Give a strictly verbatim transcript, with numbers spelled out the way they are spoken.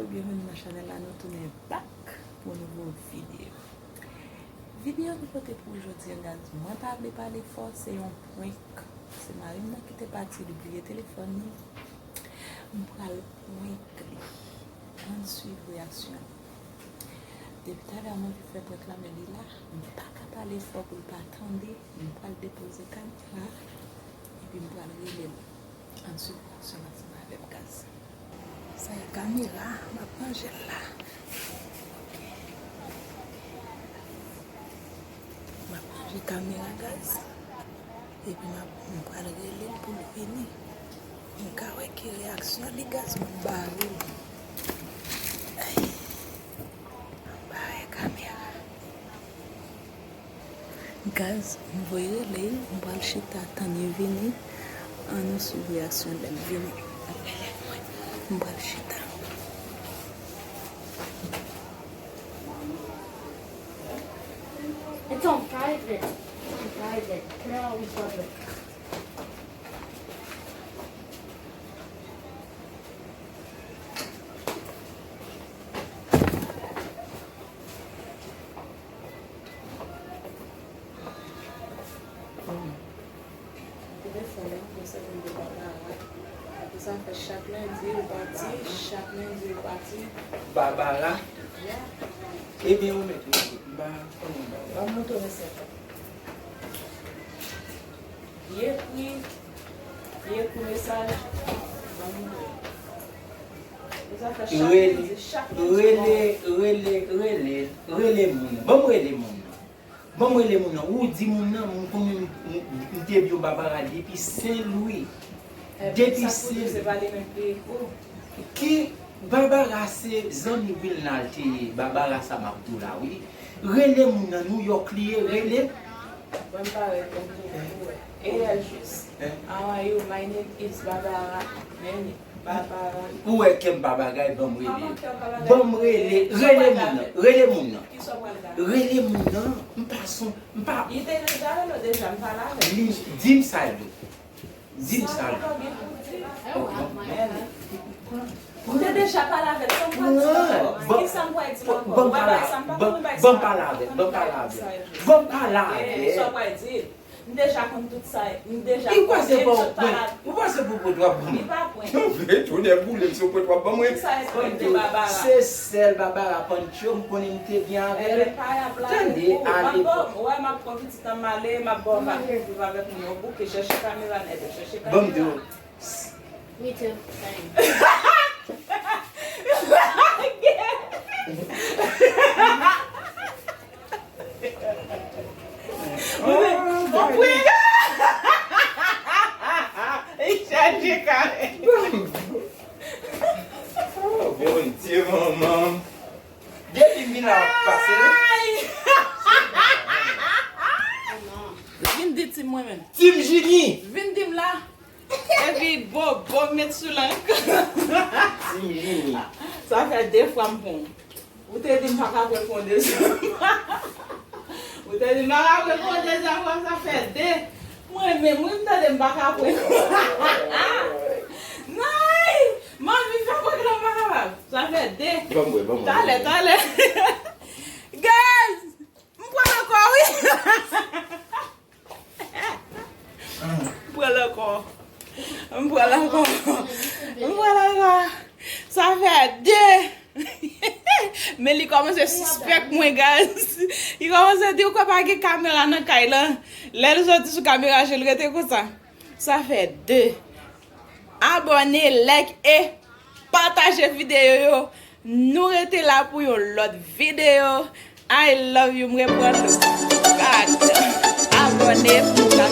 Byenveni nan chanèl la, nou tounen back pou yon nouvo videyo. Videyo nou pote pou ou jodi a, guys, mwen pa vle pale fò, se yon prank. Se mari m nan ki te pati, li bliye telefòn li. M pral prank li. Ann swiv reyaksyon. Depi talè mwen vin fè prank la, men li la. M pa ka pale fò pou l pa tande. M pral depoze kamera epi m pral rele l. Ann swiv reyaksyon l ansanm avè m, guys. Sa e kamera, m ap ranje l la. M ap ranje kamera, guys. Epi m ap, m pral rele l pou l vini. M ka wè ki reyaksyon li, guys, mwen bare l. Ay. M bare kamera. Guys, m voye rele, m pral chita tann li vini. Ann nou swiv reyaksyon l lè l vini. M pral chita. It's on private. It's on private. Put it on public. Telefòn nan, mwen se moun de Babara. Epi sa fè chak lendi ou pati, chak lendi ou pati. Babara. Yeah. Ebyen, ou mèt rete. M pa konnen Babara. Ban m montre w mesaj la. Li ekri, li ekri mesaj. Ban m montre w. Sa fè chak lendi, chak lendi. Rele, rele, rele, rele moun nan. Ban m rele moun nan. Ban m rele moun nan. Ou di moun nan, m konnen m, m, m te vye Babara depi Sen Lwi. Depi Sen Lwi. Ki Babara se zanmi Wilnal te ye. Babara sa m ap di w la, wi. Rele moun nan, Nouyòk li ye, rele. Ban m parèt, ban m di w. E L jis. How are you? My name is Babara. Men Babara. Ou wè kè m pa bagay, ban m rele. Ban m rele, rele moun nan, rele moun nan. Rele moun nan, m pa son, m pa. Li te deja rele w deja, m pale avè l. Li di m sa l di w. Di m sa l di w. Ou te deja pale avè l, sa m pral di ankò? Kisa m pral di ankò? Ban m pale avè l, ban m pale avè l, ban m pale avè l. Ban m pale avè l. Sa w pral di? M deja konn tout sa, m deja konnen tout sa. Ou panse pou pwent w ap ban mwen? Li pa pwent. Tonè boule m, se pwent w ap ban mwen. Kisa e pwent de Babara? Se sèl Babara Pancho m konnen m te gen avè l. Tande, alepòk. Ou wè m ap pran pitit an m ale, m ap ba w vag pou viv avèk moun yo bouke, chèche kamera nèt, chèche kamera. Ban m di w. Me too. Same. Bon, pwega! Li chaje kare. Oh, Bondye, manman. Depi m vin la, w ap pase. Vin di Tim mwen menm. Tim Jini. Vin di m la. Epi bobo met sou lang. Tim Jini. Sa fè de fwa m pran w. Ou te di m pa ka pran w dezyèm. Ou te di m pa ka pran w dezyèm fwa, sa fè de. Mwen menm, wi, m tande m pa ka pran. Nay! M anvi fè prank la, m pa kapab. Sa fè de. Ban m wè, ban m wè. Talè, talè. Guys! M pran l ankò, wi. M pran l ankò. M pran l ankò. M pran l ankò. Sa fè de. Men li kòmanse sispèk mwen, guys. Li kòmanse di, ou kwè pa gen kamera nan kay lan? Lè l soti sou kamera, je l rete konsa. Sa fè de. Abòne, like e pataje videyo yo. Nou rete la pou yon lòt videyo. I love you, m reprann nou. God. Abòne pou nou ka